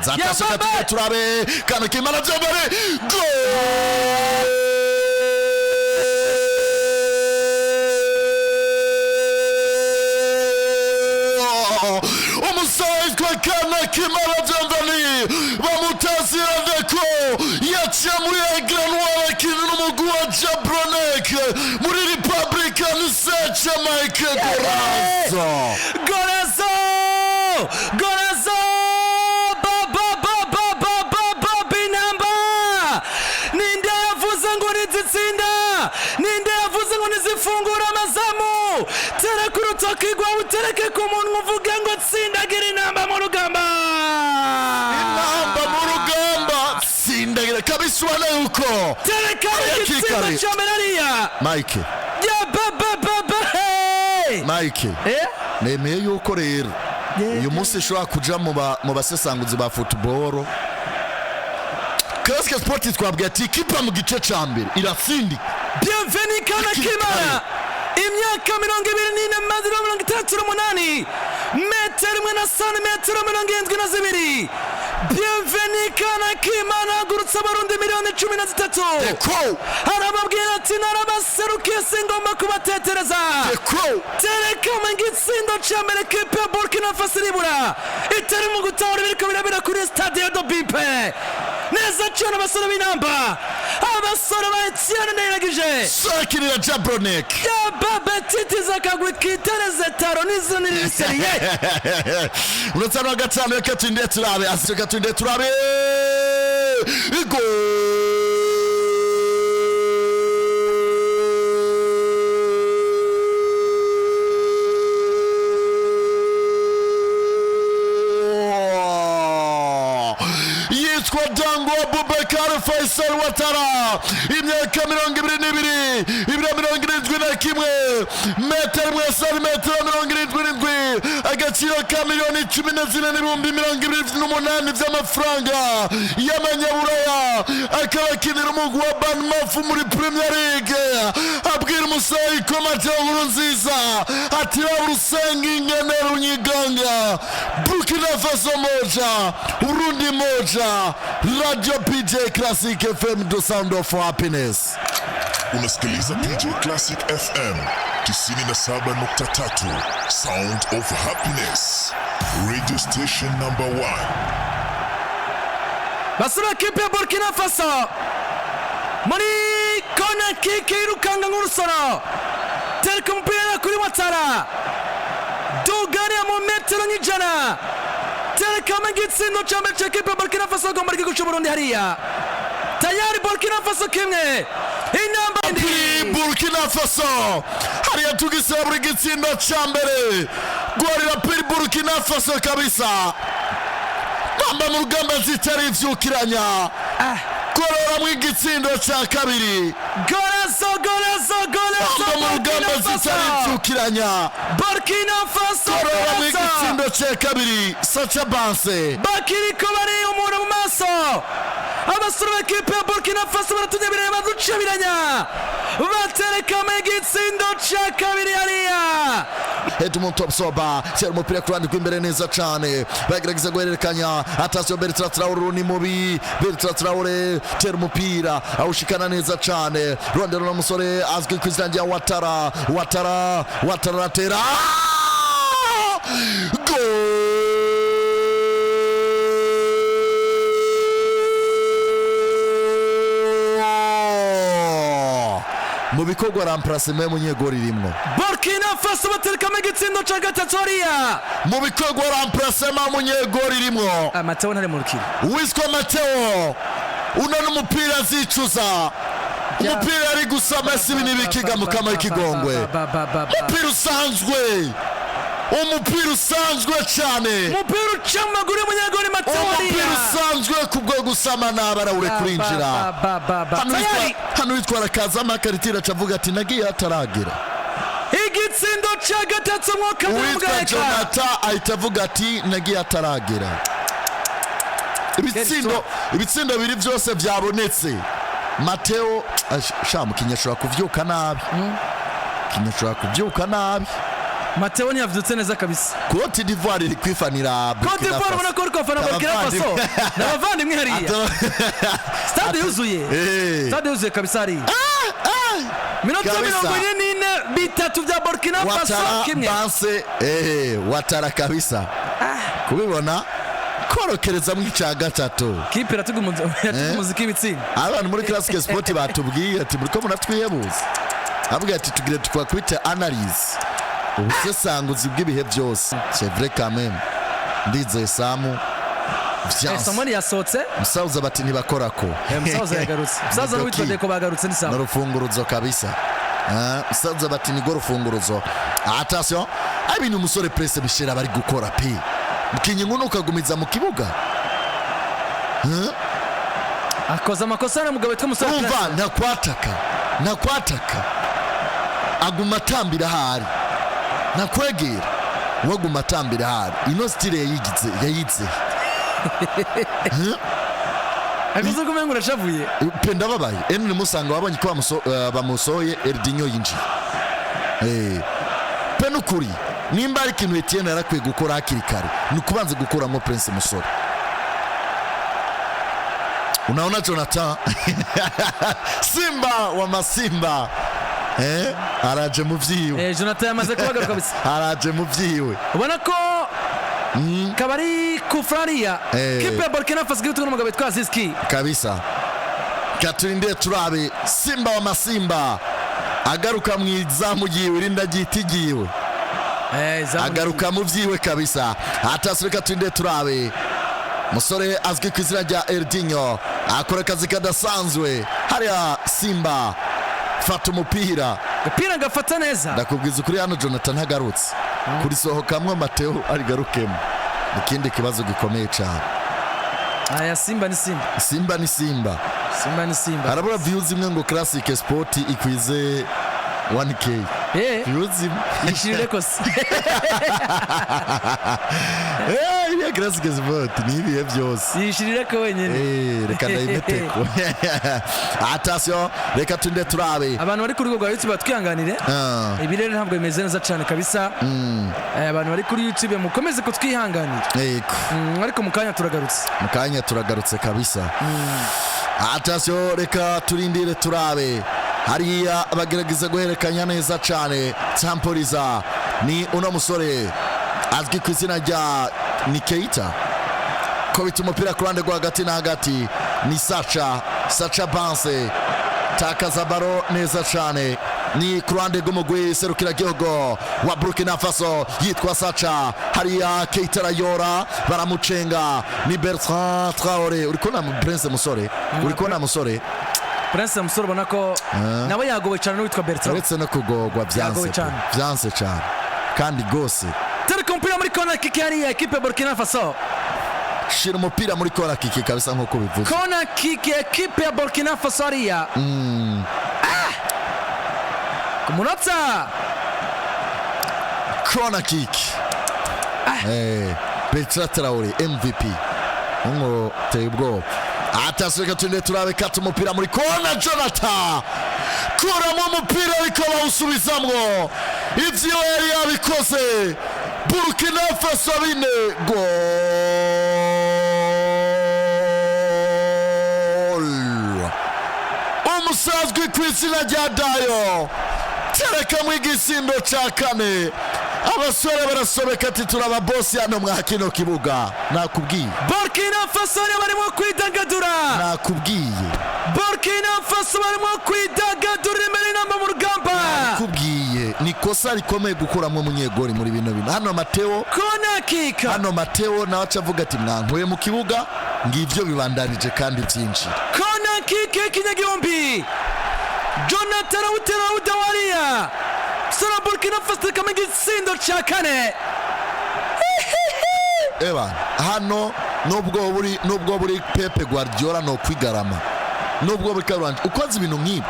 neza. Attention, Mbappe! Katinde turabe kana kimana byambere. Goal! Umusore witwa Kana Kimana Bienvenu bamutazira Deko yaciye muri Aigle Noir akina n'umugwi wa Jabronek muri Republican Search Mike Gorazo. Gorazo! Gorazo! Ba ba ba ba ba ba ba binamba! Ninde yavuze ngo nizitsinda? Ninde yavuze ngo nizifungura amazamu? Tereka urutoki rwawe utereke ku munwa uvuge ngo tsindagira inamba mu rugamba! Inamba mu rugamba, tsindagira kabisa, ubona yuko Tereka Hakiri igitsindo kare. cya mbere hariya! Mike. Ya ba ba ba ba hey! Mike. Eh? Nemeye yuko rero uyu munsi ushobora kuja mu basesanguzi ba football. Classic Sport twabwiye ati ikipa mu gice ca mbere iratsindika. Bienvenu Kana Hakiri Kimana kare. Imyaka 24, maziro 68, metero imwe na santimetero 72. Bienvenu Kana Kimana ahagurutse abarundi miliyoni 13. The Crow. Arababwira ati narabaserukiye, singomba kubatetereza. The Crow. Terekamo igitsindo cya mbere, kipe ya Burkina Faso iribura itari mu gutahura ibiriko birabera kuri stade ya Dobipe. Neza cyane abasore b'inamba, abasore ba Etienne Ndayiragije. Sakinira Jabronek. Ya baba titiza akagwi kitereze taro n'izo niriseriye. Uretse wa gatanu, reka turinde turabe, reka turinde turabe. Igol! Yitwa Dango Abubakar Faisal Watara, imyaka 22, ibiro 71, metero imwe santimetero 77, agaciro ka miliyoni 14 n'ibihumbi 28 by'amafaranga y'amanyaburaya, akaba akinira umugwi wa Banmafu muri Premier League. Abwira umusore Komate nkuru nziza ati raba urusenga ingene runyiganga. Burkina Faso moja, Burundi moja. Radio PJ Classic FM, the sound of happiness. Unasikiliza PJ Classic FM 97.3, Sound of Happiness, radio station number one. Basore kipe ya Burkina Faso muri kona kike yirukanga nk'urusoro, tereka umupira kuri Watara dugariya mu metero nk'ijana, terekamo igitsindo cya mbere cya kipe ya Burkina Faso agomba guca Burundi hariya. Tayari Burkina Faso kimwe, inamba Kuri Burkina Faso hariya tugisaba buri gitsindo ca mbere gwarira piri Burkina Faso kabisa. Namba mu rugamba zitari ivyukiranya, gororamwo igitsindo ca kabiri. Gorazo, gorazo, gorazo! Namba mu rugamba Burkina zitari Faso! ivyukiranya. Burkina Faso! Gororamwo Gorazo! igitsindo ca kabiri, Sacha Banse. Bakiriko bari umuntu mu maso. Abasore b'ekipe ya Burkina Faso baratunyabiranya, baducabiranya, baterekamo igitsindo cya kabiri hariya. Edmund Topsoba tera umupira ku ruhande rw'imbere neza cane, bagerageza guhererekanya. Atasiyo, Bertrand Traore ni mubi. Bertrand Traore tera umupira awushikana neza cane ruhande runo musore azwi ku izina rya Watara. Watara, Watara aratera. Goal! Mu bikorwa remplacement y'umunyegori rimwo. Burkina Faso baterekamo igitsindo cya gatatu hariya. Mu bikorwa remplacement y'umunyegori rimwo. Amateo ntari mu rukino. Wiswa Mateo uno n'umupira azicuza, umupira ari gusama sibi n'ibikiga mu kama y'ikigongwe. Umupira usanzwe, umupira usanzwe cyane. Umupira uca mu maguru y'umunyegori Mateo Umupira hariya. usanzwe kubwo gusama nabi arawure kurinjira. Hano Tayari hano witwara kazama karitira acavuga ati nagiye hataragira. Igitsindo cya gatatu, umwuka Uwitwa w'umugayeka. Jonathan ahita avuga ati nagiye hataragira. Ibitsindo bibiri byose byabonetse. Mateo sha mukinnyi ashobora kuvyuka nabi, mukinnyi ashobora kuvyuka nabi. Mateo ntiyavyutse neza kabisa. Cote d'Ivoire iri kwifanira Cote Burkina d'Ivoire Faso. ubona ko uri kubafana Burkina Faso Abavandimwe. ni abavandimwe hariya. Stade yuzuye. Stade yuzuye kabisa hariya. Minota Kabisa. 44, bitatu bya Burkina Faso, Watara kimwe. Banse, Watara kabisa kubibona korokerezamwo icya gatatu. Kipe iratuga umuziki w'ibitsinda. Abantu muri Classic Sport batubwiye ati muriko muratwihebuza, avuga ati tugire twakwita analyse, ubusesanguzi bw'ibihe byose. C'est vrai quand même, ndizeye Samu vyanse. Samoni yasohotse. Musaza bati ntibakorako. Musaza yagarutse, musaza n'uwitwa Deko bagarutse, ni sawa. N'urufunguruzo kabisa. Ah, musaza bati nirwo rufunguruzo. Attention, ibintu umusore Prince Bishera bari gukora pe mukinyi nkunu ukagumiza mu kibuga. Akoze amakosa na mugabo witwa Musore. Umva, ntakwataka, ntakwataka, aguma atambira ahari, ntakwegera, waguma atambira ahari. Ino style yayigize yayize. Avuze ko umengo urashavuye. Pe ndababaye. Eni musanga wabonye ko bamusohoye, Erdinho yinjiye. Pe nukuri nimba ari ikintu Etienne yarakwiye gukora hakiri kare ni ukubanza gukuramo Prince Musore. Unaona Jonathan Simba wa Masimba, araje mu vyiwe. Jonathan yamaze kubagaruka kabisa. Araje mu vyiwe. Ubona ko kaba ari kufurariya. Kipe ya Burkina Faso igitwa n'umugabo witwa Ziski. Kabisa, katurinde turabe Simba wa Masimba agaruka mu izamu ryiwe, irinda ryita igiwe. Izamu. Agaruka mu vyiwe kabisa. Atasireka, turinde turabe musore azwi ku izina rya Erdinho akora akazi kadasanzwe hariya. Simba fata umupira. Agapira gafata neza. Ndakubwiza ukuri, hano Jonathan ntagarutse kurisohokamwo, Mateo arigarukemo, ikindi kibazo gikomeye cyane. Aya Simba ni Simba. Simba ni Simba. Simba ni Simba. Harabura views imwe ngo Classic Sport ikwize 1K. Views imwe. Yishirire kose. Iriya Classic Sport ni ibihe byose. Yishirire ko wenyine. Reka ndayimeteko. Attention, reka tunde turabe. Abantu bari kuri rwego rwa YouTube batwihanganire. Ibi rero ntabwo bimeze neza cyane kabisa. Abantu bari kuri YouTube mukomeze kutwihanganira. Yego. Ariko mu kanya turagarutse. Mu kanya turagarutse kabisa. Attention, reka turindire turabe hariya bagerageza guhererekanya neza cyane. Tampoliza ni uno musore azwi ku izina rya Nikeita, kobita umupira ku ruhande rwo hagati na hagati ni Sacha. Sacha Banse takaza baro neza cyane, ni ku ruhande rw'umugwi serukiragihugu wa Burkina Faso yitwa Sacha. Hariya Keita arayora, baramucenga, ni Bertrand Traore. Uri kubona Prince Musore, uri kubona Musore. Prince Musore ubona ko nawe yagowe cyane n'uwitwa Bertrand. Uretse no kugogwa, byanse Yagowe pe. cyane. Byanse cyane kandi rwose. Tereka umupira muri corner kick hariya ekipe ya Burkina Faso. Shira umupira muri corner kick kabisa nk'uko bivuze. Corner kick ekipe ya Burkina Faso hariya. Ku munota Corner kick. Bertrand Traore MVP ungo teye ubwoba. Atasireka, turinde turabe. Kata umupira muri kona, Jonathan kuramo umupira ariko bawusubizamwo. Ivyo yari yabikoze. Burkina Faso bine gol. Umusazwi ku izina rya Dayo terekamwo igisindo ca kane. Abasore barasobeka ati turaba bosi hano mwa kino kibuga, nakubwiye. Burkina Faso hariya barimo kwidagadura. Nakubwiye. Burkina Faso barimo kwidagadura imbere y'inamba mu rugamba. Nakubwiye, ni kosa rikomeye gukuramo umunyegori muri bino bintu. Hano Mateo Corner kick. Hano Mateo nawe aca avuga ati mwankuye mu kibuga, ngibyo bibandanije kandi byinshi. Corner kick y'ikinyagihumbi, Jonathan awutera awudawariya sora Burkina Faso ikama igitsindo cya kane. Eba hano nubwo buri Pepe Guardiola no kwigarama, nubwo buri Karanje ukoze ibintu nk'ibi.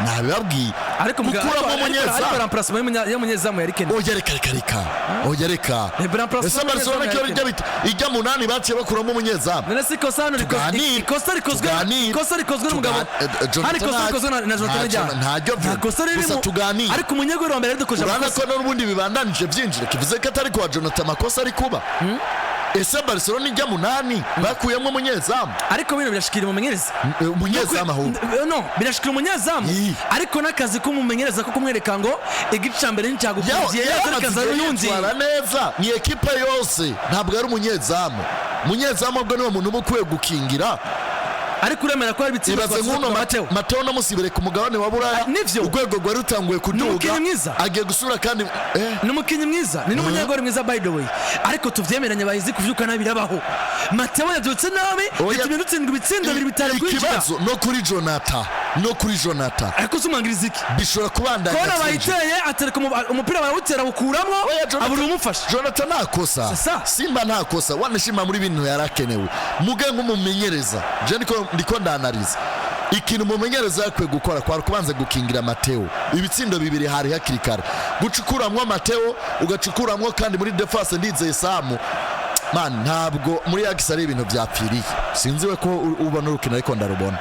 Nabibabwiye. Ariko Gukuramo ariko umunyezamu. Remplacement y'umunyezamu yari Kenny. Oya, reka, reka, reka, oya, reka. Remplacement Ese Barcelona y'umunyezamu ko yari ijya ijya munani, baciye bakuramo umunyezamu. None si ikosa hano Tuganire. ikosa rikozwe Tuganire. ikosa rikozwe n'umugabo Jonathan hano, ikosa rikozwe na Jonathan Rya. Ntaryo. Nta kosa ririmo. Gusa tuganire. Ariko umunyegori wa mbere yadukoje Urabona amakosa. ko n'ubundi bibandanije byinjira, kivuze ko atari kuwa Jonathan amakosa ari kuba. Ese Barcelona ijya munani bakuyemo umunyezamu? Ariko bino birashikira umumenyereza. Umunyezamu ahubwo. No, birashikira umunyezamu. Yi. Ariko n'akazi k'umumenyereza ko kumwereka ngo igice cya mbere nticyagukundiye, Yamaze yaza igihe uyundi. yitwara neza, ni ekipa yose, ntabwo ari umunyezamu. Umunyezamu ubwo niwe muntu uba ukwiye gukingira. Ariko uremera ko hari ibitsindo Ibaze twatsinze nk'uno kwa Mateo. Mateo namusibire ku mugabane wa Buraya. Ah, nivyo. Urwego rwari rutanguye kuduga. Umukinnyi mwiza. Agiye gusura kandi Ni umukinnyi mwiza, ni n'umunyegori mwiza by the way, ariko tuvyemeranye, bahizi, kuvyuka nabi birabaho. Mateo yavyutse nabi. Oya. Bitumye dutsindwa ibitsindo bibiri bitari kwinjira. Ikibazo no kuri Jonathan, no kuri Jonathan. Ariko se umwangiriza iki? Bishobora kubandanya Kona atsinze. bayiteye, atereka umupira, barawutera, awukuramwo. Oya, Jonathan- Abura umufasha. Jonathan ntakosa. Sasa. Simba ntakosa, wanashima muri bintu yarakenewe. Muge nk'umumenyereza, je ndiko ndanariza ikintu umumenyereza yakwiye gukora kwari kubanza gukingira Mateo. Ibitsindo bibiri hari hakiri kare, gucukuramwo Mateo, ugacukuramwo kandi muri defense. Ndizeye Samu man, ntabwo muri Ajax ari ibintu byapfiriye. Sinzi we ko ubona urukino, ariko ndarubona.